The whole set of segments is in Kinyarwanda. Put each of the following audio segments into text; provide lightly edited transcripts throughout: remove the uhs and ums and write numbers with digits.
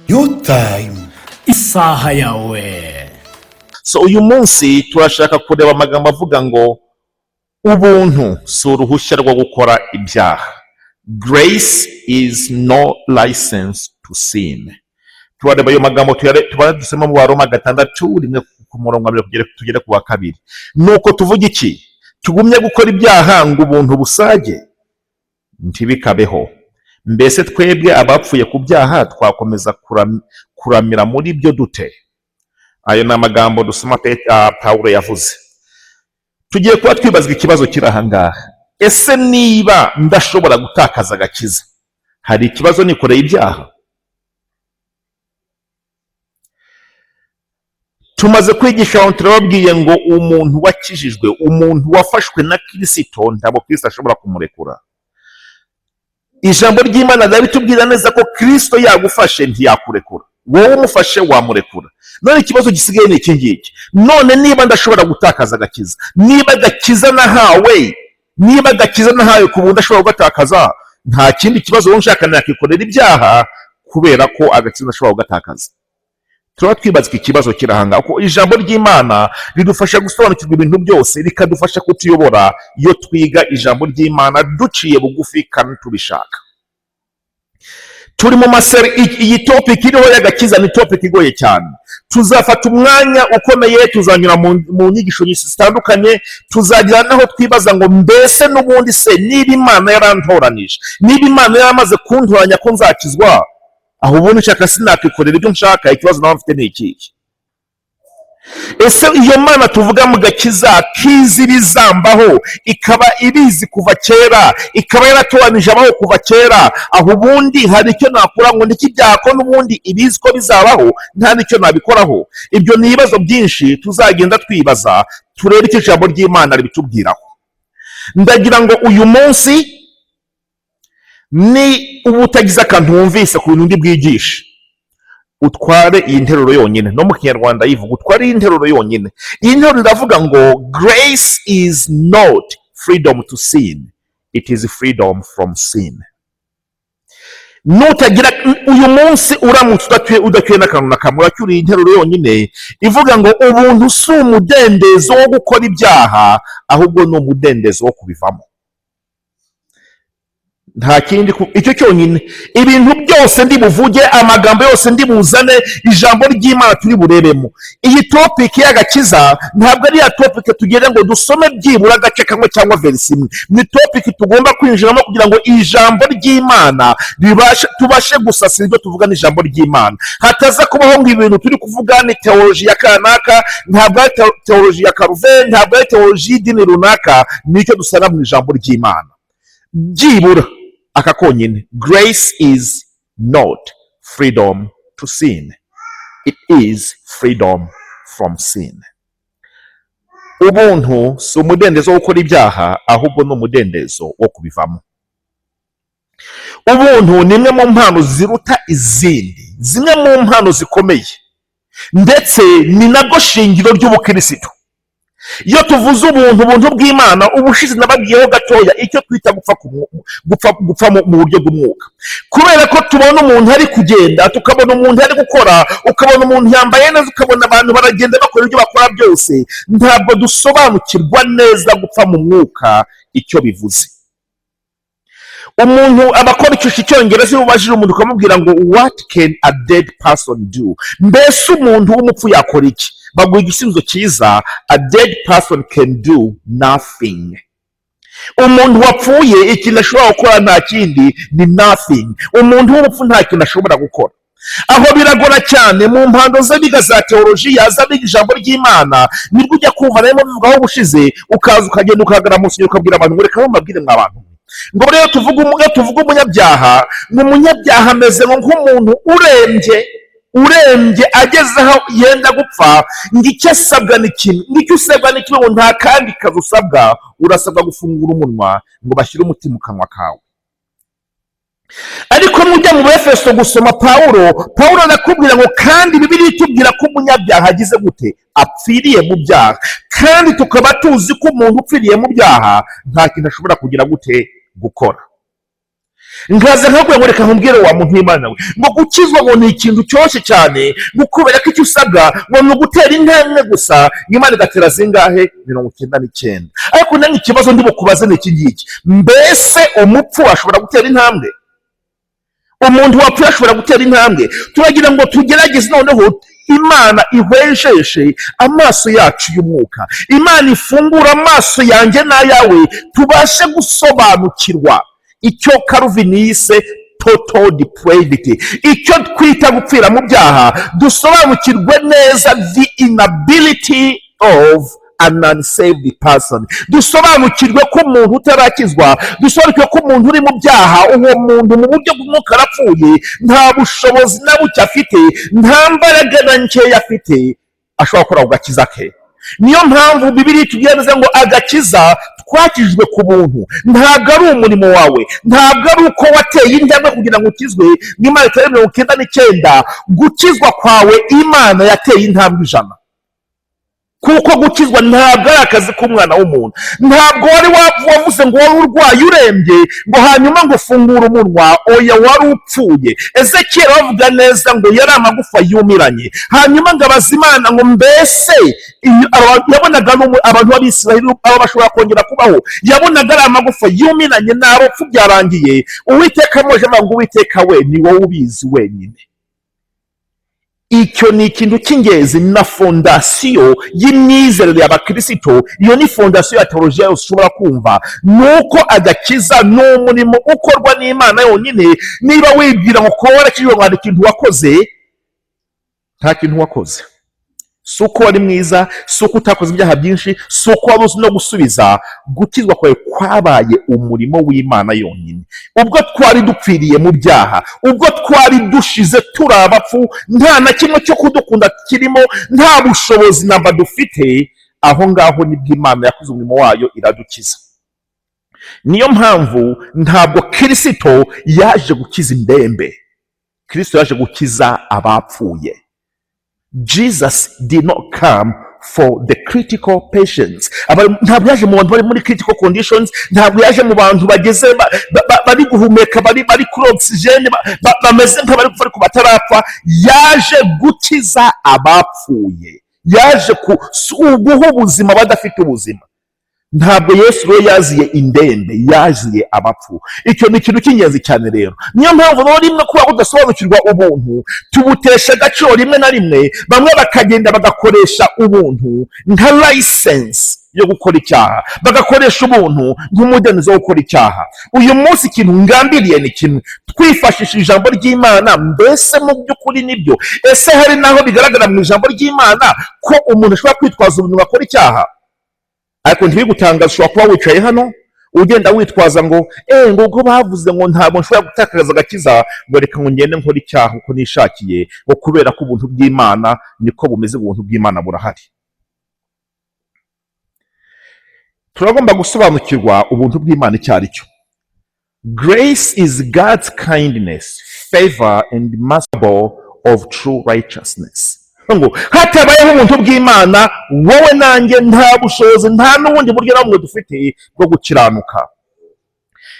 New Time. Isaha yawe. So uyu munsi turashaka kureba amagambo avuga ngo ubuntu si uruhushya rwo gukora ibyaha. Grace is no license to sin. Turareba ayo magambo tubare dusoma mu Baroma 6:1 ku murongo wa mbere tugere ku wa kabiri. Nuko tuvuga iki? Tugumye gukora ibyaha ngo ubuntu busage? Ntibikabeho. Mbese twebwe abapfuye ku byaha twakomeza kuramira muri byo dute? Ayo ni amagambo dusoma Pawulo yavuze. Tugiye kuba twibazwa ikibazo kiri aha ngaha: ese niba ndashobora gutakaza agakiza, hari ikibazo nikoreye ibyaha? Tumaze kwigisha abantu, turababwiye ngo umuntu wakijijwe, umuntu wafashwe na Kirisito, ntabwo Kirisito ashobora kumurekura. Ijambo ry'Imana rirabitubwira neza ko Kirisito yagufashe ntiyakurekura, wowe umufashe wamurekura. None ikibazo gisigaye ni iki ngiki: none niba ndashobora gutakaza agakiza, niba agakiza nahawe ku buntu ashobora kugatakaza, nta kindi kibazo, wowe nshaka nakikorera ibyaha kubera ko agakiza ndashobora kugatakaza. Turaba twibaza iki kibazo kiri aha ngaha, kuko ijambo ry'Imana ridufasha gusobanukirwa ibintu byose, rikadufasha kutuyobora iyo twiga ijambo ry'Imana duciye bugufi kandi tubishaka. Turi mu maseri. Iyi topic iriho y'agakiza ni topic igoye cyane. Tuzafata umwanya ukomeye, tuzanyura mu nyigisho nyinshi zitandukanye, tuzagira naho twibaza ngo mbese n'ubundi se niba Imana yarantoranije, niba Imana yaramaze kuntoranya ko nzakizwa, aho ubundi nshaka sinakikorera ibyo nshaka, ikibazo nawe mfite ni ikihe? Ese iyo Mana tuvuga mu gakiza kizi ibizambaho, ikaba ibizi kuva kera, ikaba yaratoranije abaho kuva kera, aho ubundi hari icyo nakora ngo ndeke ibyaha ko n'ubundi ibizi ko bizabaho, nta n'icyo nabikoraho? Ibyo ni ibibazo byinshi tuzagenda twibaza, turebe icyo ijambo ry'Imana ribitubwiraho. Ndagira ngo uyu munsi ni uba utagize akantu wumvise ku bintu ndi bwigishe, utware iyi nteruro yonyine. No mu Kinyarwanda yivuga, utware iyi nteruro yonyine. Iyi nteruro iravuga ngo grace is not freedom to sin, it is freedom from sin. Nutagira uyu munsi, uramutse udacyuye n'akantu na kamwe, uracyuriye iyi nteruro yonyine ivuga ngo ubuntu si umudendezo wo gukora ibyaha, ahubwo ni umudendezo wo kubivamo. Nta kindi, icyo cyonyine. Ibintu byose ndi buvuge, amagambo yose ndi buzane, ijambo ry'Imana turi burebemo, iyi topic y'agakiza ntabwo ari ya topic tugere ngo dusome byibura agace kamwe cyangwa verse imwe. Ni topic tugomba kwinjiramo kugira ngo ijambo ry'Imana tubashe gusasira ibyo tuvuga n'ijambo ry'Imana, hataza kubaho ngo ibintu turi kuvuga ni teoloji ya kanaka. Ntabwo ari teoloji ya Karuve, ntabwo ari teoloji y'idini runaka, nicyo dusanga mu ijambo ry'Imana. Byibura aka konyine: grace is not freedom to sin, it is freedom from sin. Ubuntu si umudendezo wo gukora ibyaha, ahubwo ni umudendezo wo kubivamo. Ubuntu ni imwe mu mpano ziruta izindi, zimwe mu mpano zikomeye, ndetse ni nabwo shingiro ry'ubukirisitu. Iyo tuvuze ubuntu, ubuntu bw'Imana, ubushize nababwiyeho gatoya icyo twita gupfa gupfa mu buryo bw'umwuka. Kubera ko tubona umuntu ari kugenda, tukabona umuntu ari gukora, ukabona umuntu yambaye neza, ukabona abantu baragenda bakora ibyo bakora byose, ntabwo dusobanukirwa neza gupfa mu mwuka icyo bivuze. Umuntu aba akora icyongereza, iyo ubajije umuntu ukamubwira ngo "What can a dead person do?", mbese umuntu w'umupfu yakora iki? Baguha igisubizo cyiza: "A dead person can do nothing." Umuntu wapfuye ikintu ashobora gukora nta kindi, ni nothing. Umuntu w'umupfu nta kintu ashobora gukora. Aho biragora cyane mu mpando z'abiga za teolojiya, z'abiga ijambo ry'Imana. Nibwo ujya kumva nayo bivugaho ubushize, ukaza ukagenda ukahagarara mu rusengero ukabwira abantu ngo reka mbabwire mwa bantu, ngo rero iyo tuvuga umunyabyaha, ngo umunyabyaha ameze nk'umuntu urembye, urembye ageze aho yenda gupfa, ngo icyo asabwa ni kimwe, ngo icyo usabwa ni kimwe, ngo nta kandi kazi usabwa, urasabwa gufungura umunwa ngo bashyire umuti mu kanwa kawe. Ariko mujya mu Befeso gusoma Pawulo, Pawulo arakubwira ngo kandi Bibiliya itubwira ko umunyabyaha agize gute? Apfiriye mu byaha. Kandi tukaba tuzi ko umuntu upfiriye mu byaha nta kintu ashobora kugira gute? Gukora. Nkaza nkakubwira ngo reka nkubwire, wa muntu w'Imana we, ngo gukizwa ngo ni ikintu cyoroshye cyane, ngo kubera ko icyo usabwa ngo ni ugutera intambwe gusa, ngo Imana igatera zingahe? 99. Ariko nange ikibazo ndi bukubaze ni iki ngiki: mbese umupfu ashobora gutera intambwe? Umuntu wapfuye ashobora gutera intambwe? Turagira ngo tugerageze noneho Imana ihwejejwe amaso yacu y'umwuka, Imana ifungura amaso yanjye n'ayawe, tubashe gusobanukirwa icyo Calvin yise total depravity, icyo twita gupfira mu byaha, dusobanukirwe neza the inability of an unsaved person, dusobanukirwe ko umuntu utarakizwa, dusobanukirwe ko umuntu uri mu byaha, uwo muntu mu buryo bw'umwuka arapfuye, nta bushobozi na buke afite, nta mbaraga na nkeya afite ashobora gukora ku gakiza ke. Niyo mpamvu Bibiliya itubwira neza ngo agakiza twakijijwe ku buntu, ntabwo ari umurimo wawe, ntabwo ari uko wateye intambwe kugira ngo ukizwe n'Imana itere 99. Gukizwa kwawe, Imana yateye intambwe 100, kuko gukizwa ntabwo ari akazi k'umwana w'umuntu. Ntabwo wari wavuze ngo wari urwaye urembye, ngo hanyuma ngo ufungure umunwa. Oya, wari upfuye. Ezekiyeli bavuga neza ngo yari amagufa yumiranye, hanyuma ngo abaza Imana ngo mbese yabonaga abantu b'Abisirayeli aba bashobora kongera kubaho? Yabonaga ari amagufa yumiranye, ni abapfu, byarangiye. Uwiteka amuje avuga ngo Uwiteka we, ni wowe ubizi wenyine. Icyo ni ikintu cy'ingenzi na fondasiyo y'imyizerere y'abakirisito. Iyo ni fondasiyo ya teolojiya yose ushobora kumva, ni uko agakiza ni umurimo ukorwa n'Imana yonyine. Niba wibwira ngo kuba warakijijwe ngo hari ikintu wakoze, nta kintu wakoze. Si uko wari mwiza, si uko utakoze ibyaha byinshi, si uko wari uzi no gusubiza. Gukizwa kwawe kwabaye umurimo w'Imana yonyine. Ubwo twari dupfiriye mu byaha, ubwo twari dushize, turi abapfu, nta na kimwe cyo kudukunda kirimo, nta bushobozi namba dufite, aho ngaho nibwo Imana yakoze umurimo wayo, iradukiza. Niyo mpamvu ntabwo Kirisito yaje gukiza indembe, Kirisito yaje gukiza abapfuye. Jesus did not come for the critical patients. Ntabwo yaje mu bantu bari muri critical conditions, ntabwo yaje mu bantu bageze bari guhumeka, bari kuri oxygen, bameze nk'abari gupfa ariko batarapfa. Yaje gukiza abapfuye, yaje guha ubuzima badafite ubuzima. Ntabwo Yesu rero yaziye indembe, yaziye abapfu. Icyo ni ikintu cy'ingenzi cyane rero. Niyo mpamvu rero rimwe kuba kudasobanukirwa ubuntu, tubutesha agaciro rimwe na rimwe, bamwe bakagenda bagakoresha ubuntu nka license yo gukora icyaha, bagakoresha ubuntu nk'umudendezo wo gukora icyaha. Uyu munsi ikintu ngambiriye ni kimwe, twifashishije ijambo ry'Imana. Mbese mu by'ukuri nibyo? Ese hari n'aho bigaragara mu ijambo ry'Imana ko umuntu ashobora kwitwaza ubuntu akora icyaha? Ariko ntibigutangaze, ushobora kuba wicaye hano ugenda witwaza ngo ngo ubwo bavuze ngo ntabwo nshobora gutakaza agakiza, ngo reka ngo ngende nkore icyaha uko nishakiye, ngo kubera ko ubuntu bw'Imana niko bumeze, ubuntu bw'Imana burahari. Turagomba gusobanukirwa ubuntu bw'Imana icyo ari cyo. Grace is God's kindness, favor and mercy of true righteousness. Ngo hatabayeho ubuntu bw'Imana, wowe nanjye nta bushobozi, nta n'ubundi buryo na bumwe dufite bwo gukiranuka.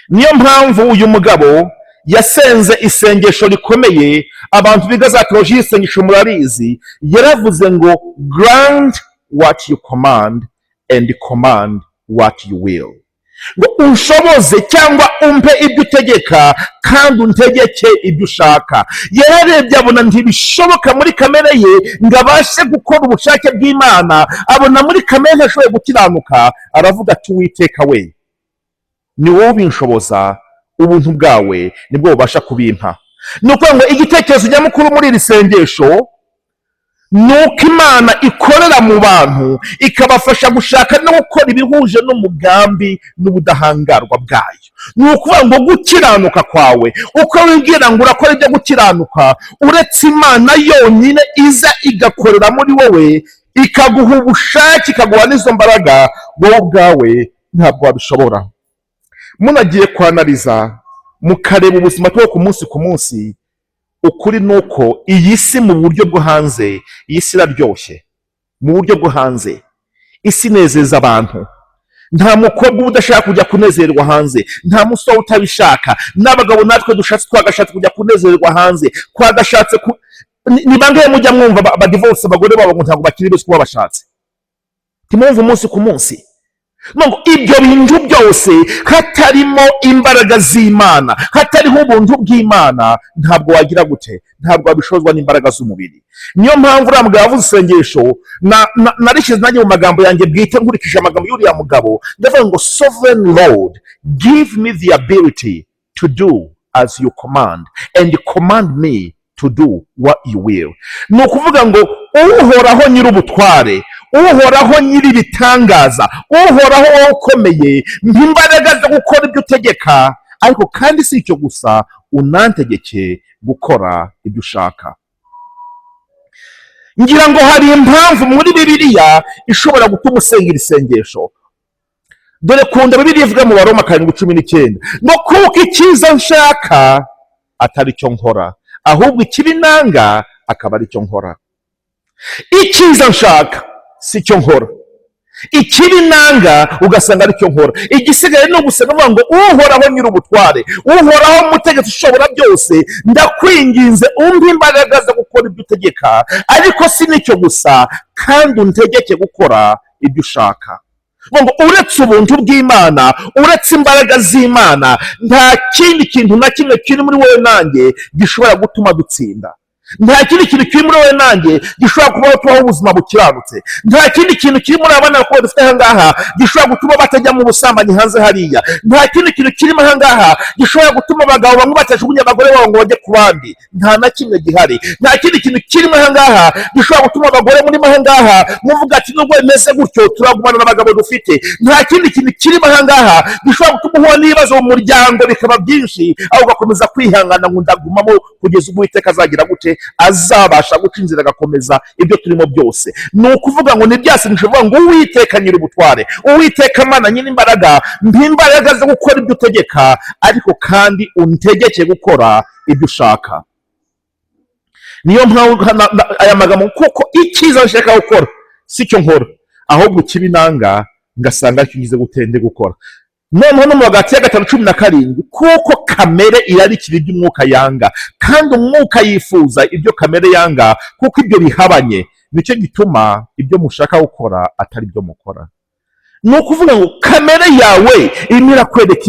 Niyo mpamvu uyu mugabo yasenze isengesho rikomeye. Abantu biga za teoloji y'isengesho murarizi. Yaravuze ngo "Grant what you command and command what you will", ngo unshoboze cyangwa umpe ibyo utegeka kandi untegeke ibyo ushaka. Yararebye abona ntibishoboka muri kamere ye ngo abashe gukora ubushake bw'Imana, abona muri kamere ntashoboye gukiranuka. Aravuga ati "Uwiteka we, ni wowe ubinshoboza, ubuntu bwawe nibwo bubasha kubimpa." Ni ukuvuga ngo igitekerezo nyamukuru muri iri sengesho ni uko Imana ikorera mu bantu, ikabafasha gushaka no gukora ibihuje n'umugambi n'ubudahangarwa bwayo. Ni ukuvuga ngo gukiranuka kwawe, uko wibwira ngo urakora ibyo gukiranuka, uretse Imana yonyine iza igakorera muri wowe, ikaguha ubushake, ikaguha n'izo mbaraga, wowe ubwawe ntabwo wabishobora. Munagiye kwanariza mukareba ubuzima tubaho ku munsi ku munsi, ukuri ni uko iyi si mu buryo bwo hanze, iyi si iraryoshye mu buryo bwo hanze, isi inezeza abantu. Nta mukobwa uba udashaka kujya kunezerwa hanze, nta musore utabishaka. N'abagabo natwe dushatse, twagashatse kujya kunezerwa hanze, twagashatse ku ni bangahe mujya mwumva badivorce abagore babo ngo ntabwo bakiri beza kuba bashatse? Timwumva umunsi ku munsi ngo ibyo bintu byose, hatarimo imbaraga z'Imana, hatariho ubuntu bw'Imana, ntabwo wagira gute? Ntabwo wabishozwa n'imbaraga z'umubiri. Niyo mpamvu uriya mugabo yavuze isengesho narishyize nanjye mu magambo yanjye bwite, nkurikije amagambo y'uriya mugabo. Ndavuga ngo: "Sovereign Lord, give me the ability to do as you command and command me to do what you will." Ni ukuvuga ngo: Uhoraho nyir'ubutware, Uhoraho nyir'ibitangaza, Uhoraho wowe ukomeye, mpa imbaraga zo gukora ibyo utegeka, ariko kandi si icyo gusa, unantegeke gukora ibyo ushaka. Ngira ngo hari impamvu muri Bibiliya ishobora gutuma usenga iri sengesho. Dore kunda Bibiliya ivuga mu Baroma 7:19 ngo: "Kuko icyiza nshaka atari cyo nkora, ahubwo ikibi nanga akaba ari cyo nkora." Icyiza nshaka si cyo nkora, ikibi nanga ugasanga aricyo nkora. Igisigaye ni ugusenga uvuga ngo: "Uhoraho nyir'ubutware, Uhoraho mutegetsi ushobora byose, ndakwinginze umpe imbaraga zo gukora ibyo utegeka, ariko si n'icyo gusa, kandi untegeke gukora ibyo ushaka." Ngo uretse ubuntu bw'Imana, uretse imbaraga z'Imana, nta kindi kintu na kimwe kiri muri wowe nanjye gishobora gutuma dutsinda. Nta kindi kintu kiri muri wowe nanjye gishobora kubaho tubaho ubuzima bukiranutse. Nta kindi kintu kiri muri abana bakobwa dufite aha ngaha gishobora gutuma batajya mu busambanyi hanze hariya. Nta kindi kintu kirimo aha ngaha gishobora gutuma abagabo bamwe batajugunya abagore babo ngo bajye ku bandi. Nta na kimwe gihari. Nta kindi kintu kirimo aha ngaha gishobora gutuma abagore murimo aha ngaha muvuga ati: "Nubwo bimeze gutyo, turagumana n'abagabo dufite." Nta kindi kintu kirimo aha ngaha gishobora gutuma uhura n'ibibazo mu muryango bikaba byinshi, aho ugakomeza kwihangana ngo ndagumamo kugeza ubwo Uwiteka azagira gute? Azabasha guca inzira agakomeza ibyo turimo byose. Ni ukuvuga ngo ni bya sengesho bivuga ngo: "Uwiteka nyir'ubutware, Uwiteka Mana nyir'imbaraga, mpa imbaraga zo gukora ibyo utegeka, ariko kandi untegeke gukora ibyo ushaka." Niyo mpamvu aya magambo: "Kuko icyiza nshaka gukora si cyo nkora, ahubwo ikibi nanga ngasanga aricyo ngize gutende gukora." Noneho no mu Bagalatiya 5:17: "Kuko kamere irarikira ibyo umwuka yanga, kandi umwuka yifuza ibyo kamere yanga, kuko ibyo bihabanye, nicyo gituma ibyo mushaka gukora atari byo mukora." Ni ukuvuga ngo kamere yawe irimo irakwereka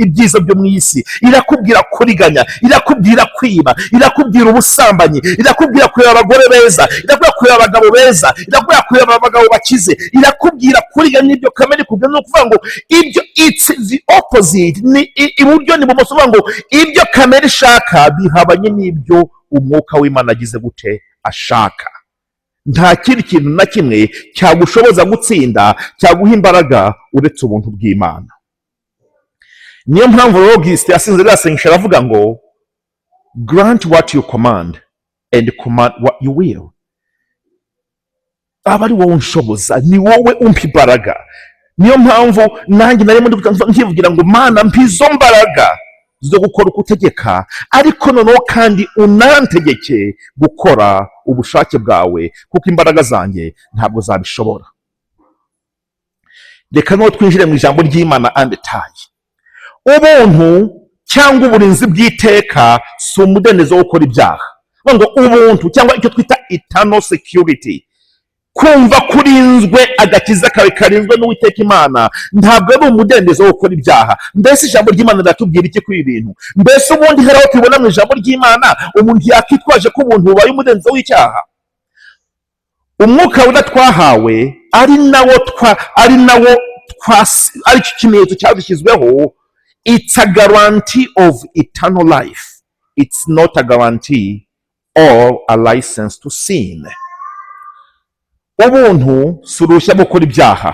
ibyiza byo mu isi, irakubwira kuriganya, irakubwira kwiba, irakubwira ubusambanyi, irakubwira kureba abagore beza, irakubwira kureba abagabo beza, irakubwira kureba abagabo bakize, irakubwira kuriganya. Ibyo kamere ikubwira, ni ukuvuga ngo ibyo it's the opposite, ni iburyo n'ibumoso. Uvuga ngo ibyo kamere ishaka bihabanye n'ibyo umwuka w'Imana agize gute? Ashaka. Nta kindi kintu na kimwe cyagushoboza gutsinda, cyaguha imbaraga, uretse ubuntu bw'Imana. Niyo mpamvu rero Augustin yasenze ririya sengesho, aravuga ngo: "Grant what you command and command what you will." Aba ari wowe unshoboza, ni wowe umpa imbaraga. Niyo mpamvu nanjye narimo nkivugira ngo: "Mana, mpa izo mbaraga zo gukora uko utegeka, ariko noneho kandi unantegeke gukora ubushake bwawe, kuko imbaraga zanjye ntabwo zabishobora." Reka noneho twinjire mu ijambo ry'Imana andetaye. Ubuntu cyangwa uburinzi bw'iteka si umudendezo wo gukora ibyaha. Ngo ubuntu cyangwa icyo twita eternal security, kumva kurinzwe, agakiza kawe karinzwe n'Uwiteka Imana, ntabwo ari umudendezo wo gukora ibyaha. Mbese ijambo ry'Imana riratubwira iki kuri ibi bintu? Mbese ubundi hari aho tubona mu ijambo ry'Imana umuntu yakitwaje ko ubuntu bubaye umudendezo w'icyaha? Umwuka Wera twahawe, ari nawo ari cyo kimenyetso cyadushyizweho, it's a guarantee of eternal life, it's not a guarantee or a license to sin. Ubuntu si uruhushya rwo gukora ibyaha.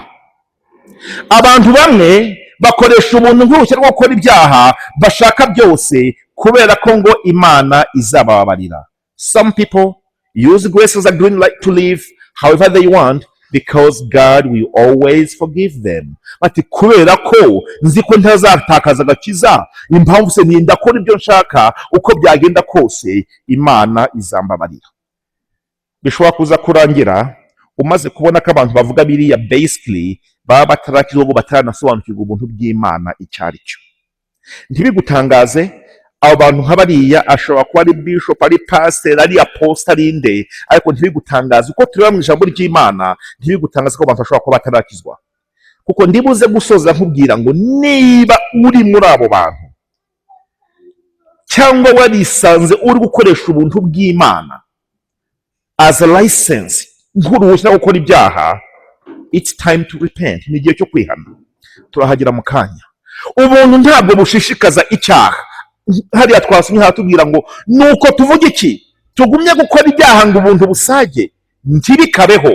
Abantu bamwe bakoresha ubuntu nk'uruhushya rwo gukora ibyaha bashaka byose, kubera ko ngo Imana izabababarira. Some people use grace as a green light to live however they want because God will always forgive them. Bati: "Kubera ko nzi ko ntazatakaza agakiza, impamvu se ninda akora ibyo nshaka, uko byagenda kose Imana izambabarira." Bishobora kuza kurangira Umaze kubona ko abantu bavuga biriya, basically baba batarakizwa, ngo bataranasobanukirwa ubuntu bw'Imana icyo ari cyo. Ntibigutangaze, abo bantu nka bariya ashobora kuba ari bishop, ari pastor, ari apostle, ari nde, ariko ntibigutangaze uko tureba mu ijambo ry'Imana. Ntibigutangaze ko abantu bashobora kuba batarakizwa, kuko ndibuze gusoza nkubwira ngo niba uri muri abo bantu cyangwa warisanze uri gukoresha ubuntu bw'Imana as a license, nk'uruhushya rwo gukora ibyaha, it's time to repent, ni igihe cyo kwihana. Turahagera mu kanya. Ubuntu ntabwo bushishikaza icyaha. Hariya twasomye haratubwira ngo: "Nuko tuvuga iki? Tugumye gukora ibyaha ngo ubuntu busage? Ntibikabeho."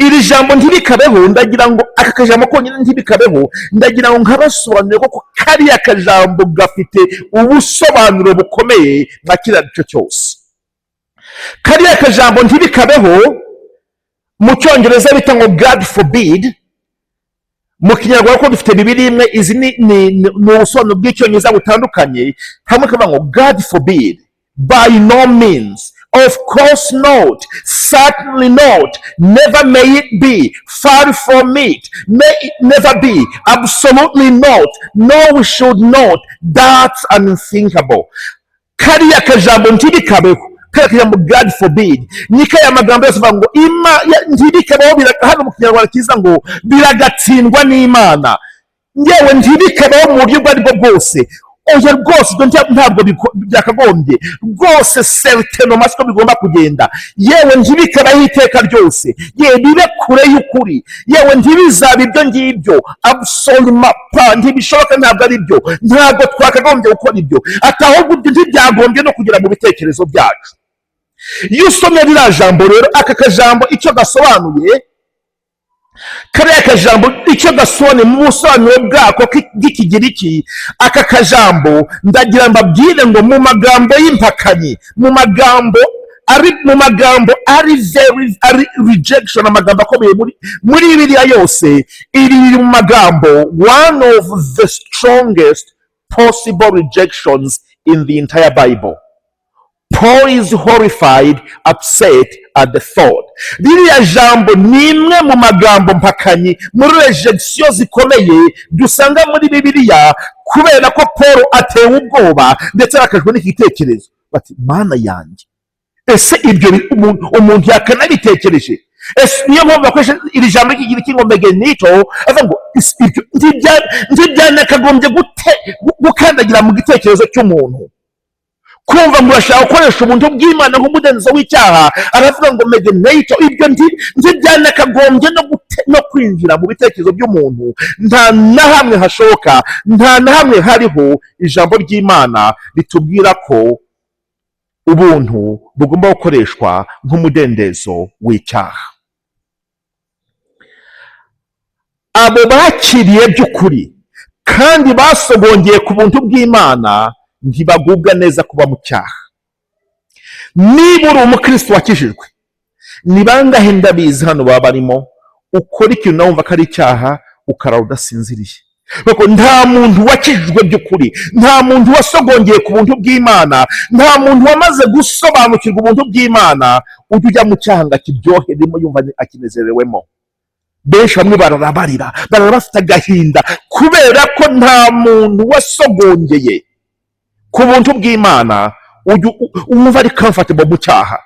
Iri jambo "ntibikabeho", ndagira ngo aka kajambo konyine "ntibikabeho", ndagira ngo nkabasobanurire ko kariya kajambo gafite ubusobanuro bukomeye nka kiriya gice cyose. Kariya kajambo "ntibikabeho" mu Cyongereza bita ngo "God forbid". Mu Kinyarwanda, ko dufite bibiri imwe, izi ni ubusobanuro bw'Icyongereza butandukanye. Hamwe kavuga ngo "God forbid", "by no means", "of course not", "certainly not", "never may it be", "far from it", "may it never be", "absolutely not", "no, we should not", "that's unthinkable". Kariya kajambo "ntibikabeho", kariya kajambo "God forbid", ni kariya magambo yose avuga ngo "ntibikabeho". Hano mu Kinyarwanda kiza ngo "biragatsindwa n'Imana", ngewe ntibikabeho mu buryo ubwo ari bwo bwose, oya rwose, ibyo ntabwo byakagombye rwose, certainement siko bigomba kugenda, yewe ntibikabeho iteka ryose, yewe bibe kure y'ukuri, yewe ntibizabe ibyo ngibyo, absolument pas, ntibishoboka, ntabwo ari byo, ntabwo twakagombye gukora ibyo, ati ahubwo ibyo ntibyagombye no kugera mu bitekerezo byacu. Iyo usomye ririya jambo rero, aka kajambo icyo gasobanuye, kariya kajambo icyo gasobanuye mu busobanuro bwako bw'Ikigiriki, aka kajambo ndagira mbabwire ngo mu magambo y'impakanyi, mu magambo ari very, ari rejection, amagambo akomeye muri Bibiliya yose, iri riri mu magambo one of the strongest possible rejections in the entire Bible. Paul is horrified, upset at the thought. Ririya jambo ni imwe mu magambo mpakanyi, muri rejection zikomeye dusanga muri Bibiliya, kubera ko Paul atewe ubwoba ndetse arakajwe n'iki gitekerezo. Bati: "Mana yanjye, ese ibyo umuntu yakanabitekereje?" Ese niyo mpamvu bakoresha iri jambo ry'Ikigiriki ngo me genoito, avuga ngo ibyo ntibyanakagombye gukandagira mu gitekerezo cy'umuntu, kumva ngo urashaka gukoresha ubuntu bw'Imana nk'umudendezo w'icyaha. Aravuga ngo me genoito, ibyo ntibyanakagombye no kwinjira mu bitekerezo by'umuntu. Nta na hamwe hashoboka, nta na hamwe hariho ijambo ry'Imana ritubwira ko ubuntu bugomba gukoreshwa nk'umudendezo w'icyaha. Abo bakiriye by'ukuri kandi basogongeye ku buntu bw'Imana ntibagubwa neza kuba mu cyaha. Niba uri umukristo wakijijwe, ni bangahe, ndabizi hano baba barimo, ukora ikintu nawe wumva ko ari icyaha, ukarara udasinziriye? Kuko nta muntu wakijijwe by'ukuri, nta muntu wasogongeye ku buntu bw'Imana, nta muntu wamaze gusobanukirwa ubuntu bw'Imana ujya ujya mu cyaha ngo akiryoheremo, yumva akinezerewemo. Benshi, bamwe bararabarira, barara bafite agahinda, kubera ko nta muntu wasogongeye ku buntu bw'Imana ujya wumva ari comfortable mu cyaha.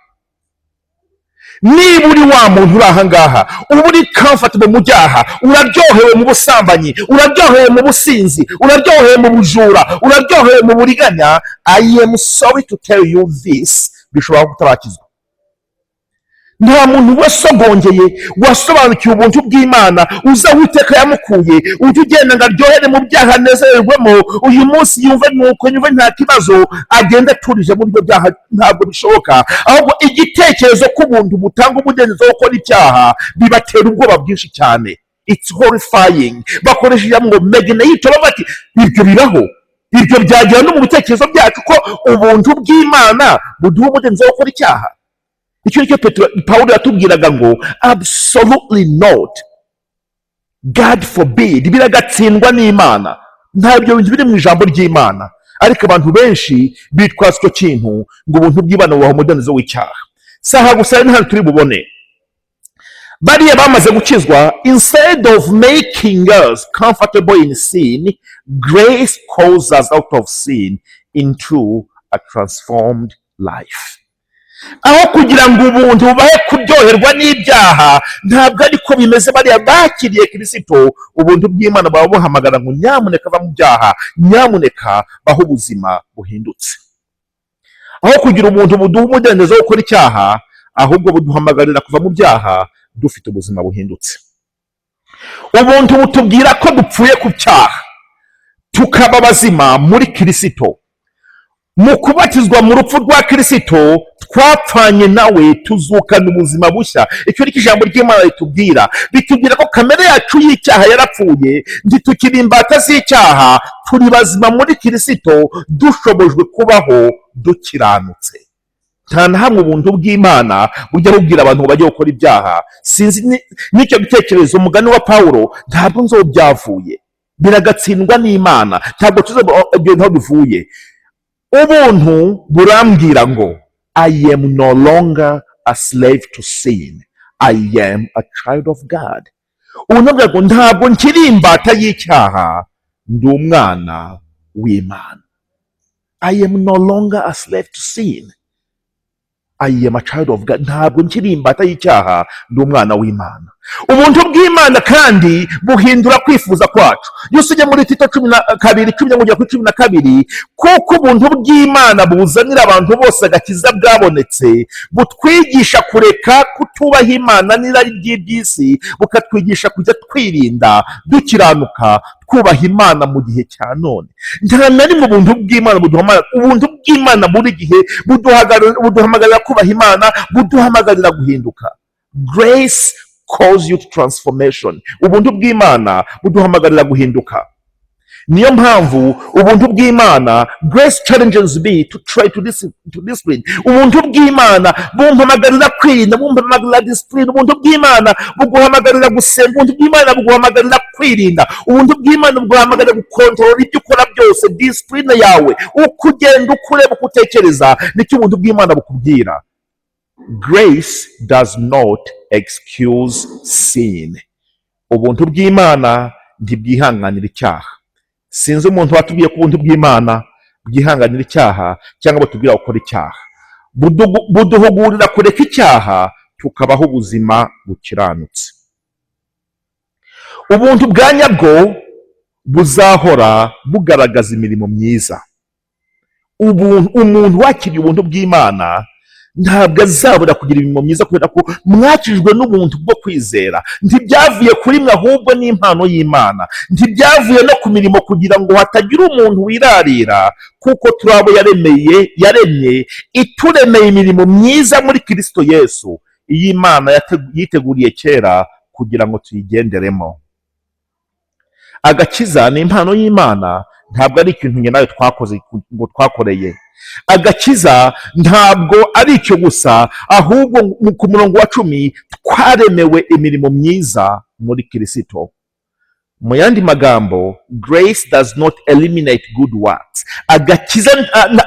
Niba uri wa muntu uri aha ngaha, uba uri comfortable mu byaha, uraryohewe mu busambanyi, uraryohewe mu businzi, uraryohewe mu bujura, uraryohewe mu buriganya, I am sorry to tell you this, bishobora kutarakizwa. Nta muntu wasogongeye, wasobanukiwe ubuntu bw'Imana, uza Uwiteka yamukuye, ujya ugenda ngo aryohere mu byaha, anezererwemo uyu munsi, yumve nuko yumve nta kibazo, agenda aturije muri ibyo byaha. Ntabwo bishoboka. Ahubwo igitekerezo k'ubuntu butanga umudendezo wo gukora icyaha bibatera ubwoba bwinshi cyane. It's horrifying. Bakoresha ijambo ngo me genoito, bavuga ati: "Ibyo bibaho? Ibyo byagera no mu bitekerezo byacu ko ubuntu bw'Imana buduha umudendezo wo gukora icyaha?" Icyo nicyo Petero, Pawulo yatubwiraga ngo "absolutely not, God forbid, biragatsindwa n'Imana." Ntabyo bintu biri mu ijambo ry'Imana, ariko abantu benshi bitwaza icyo kintu ngo ubuntu bw'Imana bubaha umudendezo w'icyaha. Si aha gusa, hari n'ahandi turi bubone. Bariya bamaze gukizwa, instead of making us comfortable in sin, grace calls us out of sin into a transformed life. Aho kugira ngo ubuntu bubahe kuryoherwa n'ibyaha, ntabwo ariko bimeze. Bariya bakiriye Kirisito, ubuntu bw'Imana buba buhamagara ngo: "Nyamuneka va mu byaha, nyamuneka baho ubuzima buhindutse." Aho kugira ubuntu buduha umudendezo wo gukora icyaha, ahubwo buduhamagarira kuva mu byaha dufite ubuzima buhindutse. Ubuntu butubwira ko dupfuye ku cyaha, tukaba bazima muri Kirisito. Mu kubatizwa mu rupfu rwa Kirisito, twapfanye nawe, tuzukana ubuzima bushya. Icyo ni cyo ijambo ry'Imana ritubwira. Bitubwira ko kamere yacu y'icyaha yarapfuye, ntitukiri imbata z'icyaha, turi bazima muri Kirisito, dushobojwe kubaho dukiranutse. Nta na hamwe ubuntu bw'Imana bujya bubwira abantu ngo bajye gukora ibyaha. Sinzi n'icyo gitekerezo, umugani wa Pawulo, ntabwo nzi aho byavuye. Biragatsindwa n'Imana, ntabwo tuzi ibyo aho bivuye. Ubuntu burambwira ngo: "I am no longer a slave to sin, I am a child of God." Ubuntu bwawe ngo: "Ntabwo nkiri imbata y'icyaha, ndi umwana w'Imana." I am no longer a slave to sin, I am a child of God. Ntabwo nkiri imbata y'icyaha, ndi umwana w'Imana. Ubuntu bw'Imana kandi buhindura kwifuza kwacu. Iyo usujya muri Tito 12, 10 kugera kuri 12: "Kuko ubuntu bw'Imana buzanira abantu bose agakiza bwabonetse, butwigisha kureka kutubaha Imana n'irari ry'iby'isi, bukatwigisha kujya twirinda, dukiranuka, twubaha Imana mu gihe cya none." Nta na rimwe ubuntu bw'Imana buduhamagara. Ubuntu bw'Imana buri gihe buduhamagarira kubaha Imana, buduhamagarira guhinduka. Grace calls you to transformation. Ubuntu bw'Imana buduhamagarira guhinduka. Niyo mpamvu ubuntu bw'Imana, grace challenges me to try to discipline. Ubuntu bw'Imana bumpamagarira kwirinda, bumpamagarira discipline. Ubuntu bw'Imana buguhamagarira gusenga. Ubuntu bw'Imana buguhamagarira kwirinda. Ubuntu bw'Imana buguhamagarira gukontorora ibyo ukora byose, discipline yawe, uko ugenda, uko ureba, uko utekereza. Nicyo ubuntu bw'Imana bukubwira. Grace does not excuse sin. Ubuntu bw'Imana ntibwihanganira icyaha. Sinzi umuntu watubwiye ko ubuntu bw'Imana bwihanganira icyaha cyangwa butubwira gukora icyaha. Buduhugurira kureka icyaha, tukabaho ubuzima bukiranutse. Ubuntu bwa nyabwo buzahora bugaragaza imirimo myiza. Ubuntu, umuntu wakiriye ubuntu bw'Imana ntabwo azabura kugira imirimo myiza, kubera ko mwakijwe n'ubuntu bwo kwizera. Ntibyavuye kuri mwe, ahubwo ni impano y'Imana. Ntibyavuye no ku mirimo, kugira ngo hatagira umuntu wirarira. Kuko turi abo yaremeye, yaremye ituremeye imirimo myiza muri Kirisito Yesu, iyi Imana yiteguriye kera kugira ngo tuyigenderemo. Agakiza ni impano y'Imana, ntabwo ari ikintu njye nawe twakoze ngo twakoreye. Agakiza ntabwo ari icyo gusa, ahubwo ku murongo wa 10, twaremewe imirimo myiza muri Kirisito. Mu yandi magambo, grace does not eliminate good works. Agakiza,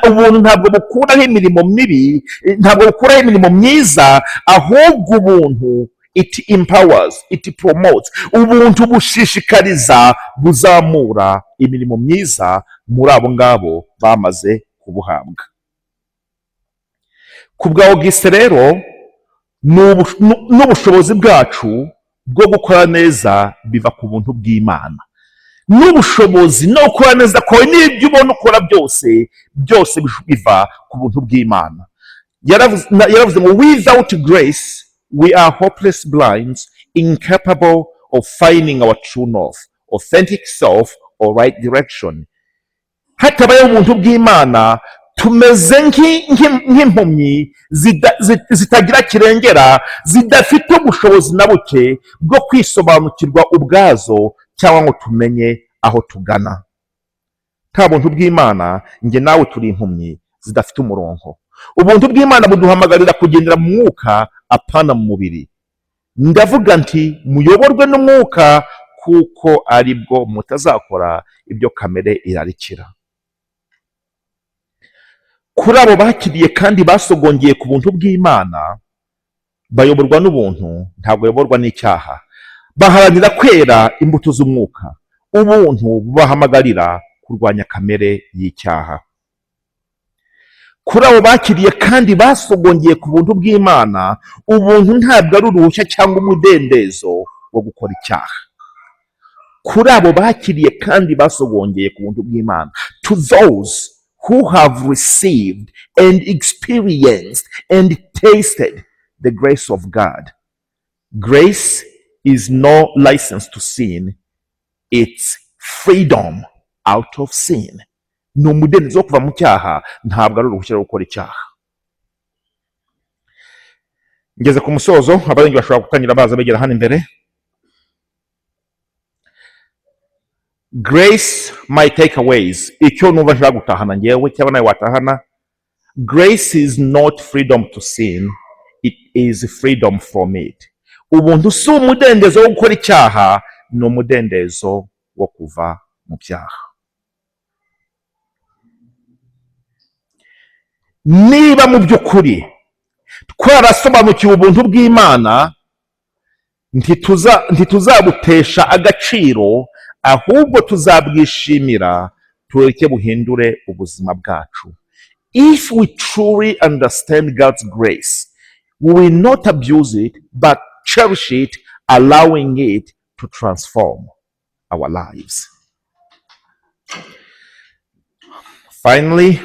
ubuntu ntabwo bukuraho imirimo mibi, ntabwo bukuraho imirimo myiza, ahubwo ubuntu, it empowers, it promotes. Ubuntu bushishikariza, buzamura imirimo myiza muri abo ngabo bamaze kubuhabwa. Ku bwa Augustin rero, n'ubushobozi bwacu bwo gukora neza biva ku buntu bw'Imana. N'ubushobozi no gukora neza kwawe n'ibyo ubona ukora byose, byose biva ku buntu bw'Imana. Yaravuze ngo: "Without grace we are hopeless blinds, incapable of finding our true north, authentic self or right direction." Hatabayeho ubuntu bw'Imana, tumeze nk'impumyi zitagira kirengera, zidafite ubushobozi na buke bwo kwisobanukirwa ubwazo cyangwa ngo tumenye aho tugana. Nta buntu bw'Imana, njye nawe turi impumyi zidafite umurongo. Ubuntu bw'Imana buduhamagarira kugendera mu mwuka, apana mu mubiri. Ndavuga nti: "Muyoborwe n'umwuka, kuko ari bwo mutazakora ibyo kamere irarikira." Kuri abo bakiriye kandi basogongeye ku buntu bw'Imana, Bayoborwa n'ubuntu, ntabwo bayoborwa n'icyaha. Baharanira kwera imbuto z'umwuka. Ubuntu bubahamagarira kurwanya kamere y'icyaha. Kuri abo bakiriye kandi basogongeye ku buntu bw'Imana, ubuntu ntabwo ari uruhushya cyangwa umudendezo wo gukora icyaha. Kuri abo bakiriye kandi basogongeye ku buntu bw'Imana, to those who have received and experienced and tasted the grace of God, grace is no license to sin, it's freedom out of sin. Ni umudendezo wo kuva mu cyaha, ntabwo ari uruhushya rwo gukora icyaha. Ngeze ku musozo. Abaririmbyi bashobora gutangira baza begera hano imbere. Grace, my takeaways, icyo numva nshaka gutahana ngewe cyangwa nawe watahana: grace is not freedom to sin, it is freedom from it. Ubuntu si umudendezo wo gukora icyaha, ni umudendezo wo kuva mu byaha. Niba mu by'ukuri twarasobanukiwe ubuntu bw'Imana, ntituzabutesha agaciro, ahubwo tuzabwishimira, tureke buhindure ubuzima bwacu. If we truly understand God's grace, we will not abuse it but cherish it, allowing it to transform our lives. Finally,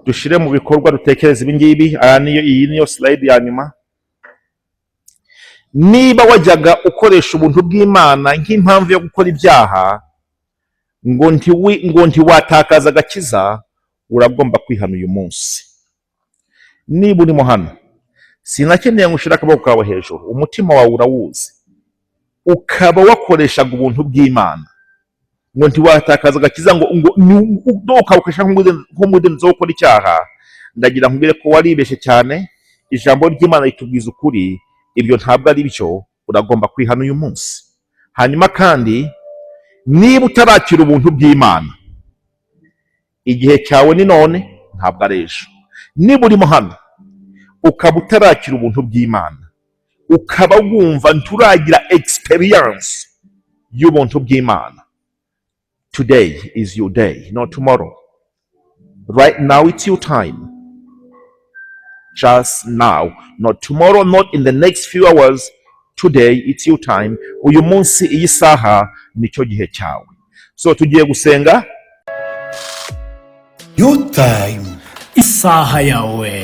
dushyire mu bikorwa, dutekereze ibi ngibi. Aya niyo, iyi niyo slide ya nyuma. Niba wajyaga ukoresha ubuntu bw'Imana nk'impamvu yo gukora ibyaha ngo ntiwatakaza agakiza, uragomba kwihana uyu munsi. Niba urimo hano, sinakeneye ngo ushyire akaboko kawe hejuru, umutima wawe urawuzi, ukaba wakoreshaga ubuntu bw'Imana ngo ntiwatakaza agakiza, ngo ukawukoresha nk'umudendezo wo gukora icyaha, ndagira nkubwire ko waribeshye cyane. Ijambo ry'Imana ritubwiza ukuri, ibyo ntabwo ari byo. Uragomba kwihana uyu munsi. Hanyuma kandi, niba utarakira ubuntu bw'Imana, igihe cyawe ni none, ntabwo ari ejo. Niba urimo hano ukaba utarakira ubuntu bw'Imana, ukaba wumva nturagira experience y'ubuntu bw'Imana, today is your day, not tomorrow. Right now it's your time, just now, not tomorrow, not in the next few hours. Today it's your time. Uyu munsi, iyi saha, nicyo gihe cyawe. So tugiye gusenga. Your time. Isaha yawe.